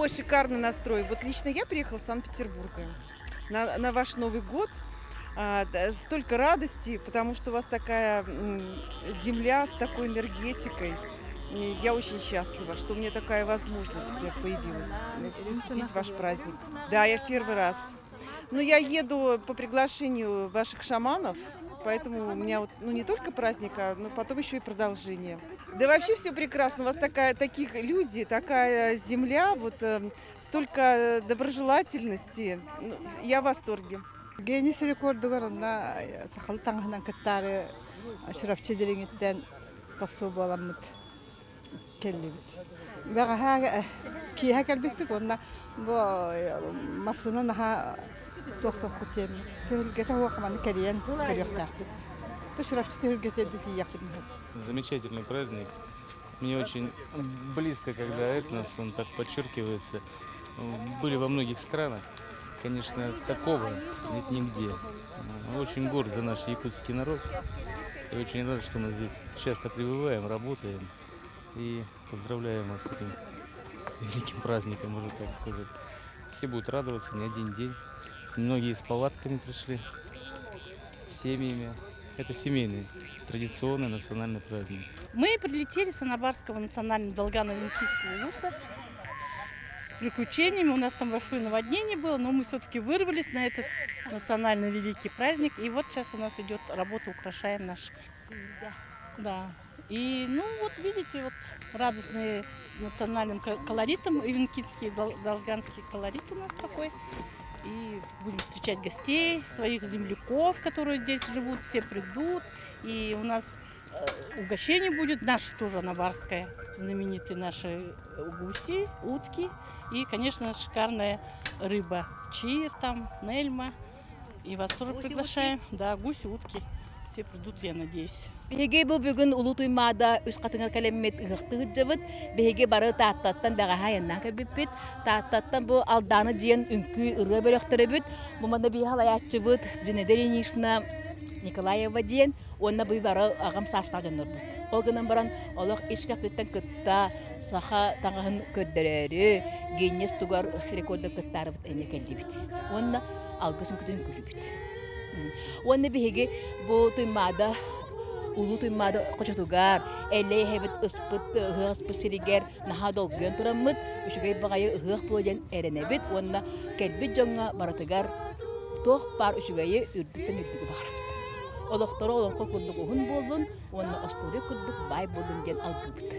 Ой, шикарный настрой. Вот лично я приехала из Санкт-Петербурга на ваш Новый год. Столько радости, потому что у вас такая земля с такой энергетикой. И я очень счастлива, что у меня такая возможность появилась посетить ваш праздник. Да, я в первый раз. Но я еду по приглашению ваших шаманов, поэтому у меня вот, ну, не только праздник, а но потом еще и продолжение. Да вообще все прекрасно. У вас такие люди, такая земля, вот столько доброжелательности. Ну, я в восторге. Гиннес рекордугар онно сахалыы таҥаһынан кыттаары Чурапчы Дириҥиттэн тохсуу буоламмыт кэллибит. Бэҕэһээ киэһэ кэлбиппит уонна бу массыына наһаа туох тоххут диэммит. Түһүлгэтэ суох маны кэрийэн көрүөхтээхпит. Чурапчы түһүлгэтэ тиийиэхпит. Замечательный праздник. Мне очень близко, когда этнос, он так подчеркивается. Были во многих странах. Конечно, такого нет нигде. Очень горд за наш якутский народ. И очень рад, что мы здесь часто пребываем, работаем. И поздравляем вас с этим великим праздником, можно так сказать. Все будут радоваться не один день. Многие с палатками пришли, с семьями. Это семейный, традиционный национальный праздник. Мы прилетели с Анабарского национального Долгано-Эвенкийского улуса с приключениями. У нас там большое наводнение было, но мы все-таки вырвались на этот национальный великий праздник. И вот сейчас у нас идет работа, украшаем наш. Да. И, ну, вот видите, вот радостные с национальным колоритом, эвенкийский, долганский колорит у нас такой. И будем встречать гостей, своих земляков, которые здесь живут, все придут. И у нас угощение будет, наше тоже анабарское, знаменитые наши гуси, утки. И, конечно, шикарная рыба, чир там, нельма. И вас тоже Гуси, приглашаем. Да, гуси, утки. Все придут, я надеюсь. Биһиги бу бүгүн Улуу Туймаада Үс Хатыҥар кэлэммит ыһыахтыы сылдьабыт. Биһиги бары Тааттаттан бэҕэһээ айаннаан кэлбиппит. Тааттаттан бу Алдааны дьиэн үҥкүү ырыа бөлөхтөрөбүт. Бу манна биһи халайааччыбыт Зинаида Ильинична Николаева диэн уонна бу бары аҕам саастаах дьоннорбут. Ол гынан баран олох ис сүрэхпиттэн кытта саха таҥаһын көрдөрөөрү Гиннес тугар рекорда кыттаарыбыт эмиэ кэллибит. Уонна алгыс үҥкүүтүн үҥкүүлүүбүт. Уонна биһиги бу Туймаада Улуу Туймаада хочотугар Эллэй эһэбит ыспыт ыһыах ыспыт сиригэр наһаа долгуйан тураммыт үчүгэй баҕайы ыһыах буо диэн эрэнэбит уонна кэлбит дьоҥҥо барытыгар туох баар үчүгэйи үрдүктэн үрдүгү баҕарабыт. Олохторо олоҥхо курдук уһун буоллун уонна остуоруйа курдук баай буоллун диэн алгыыбыт.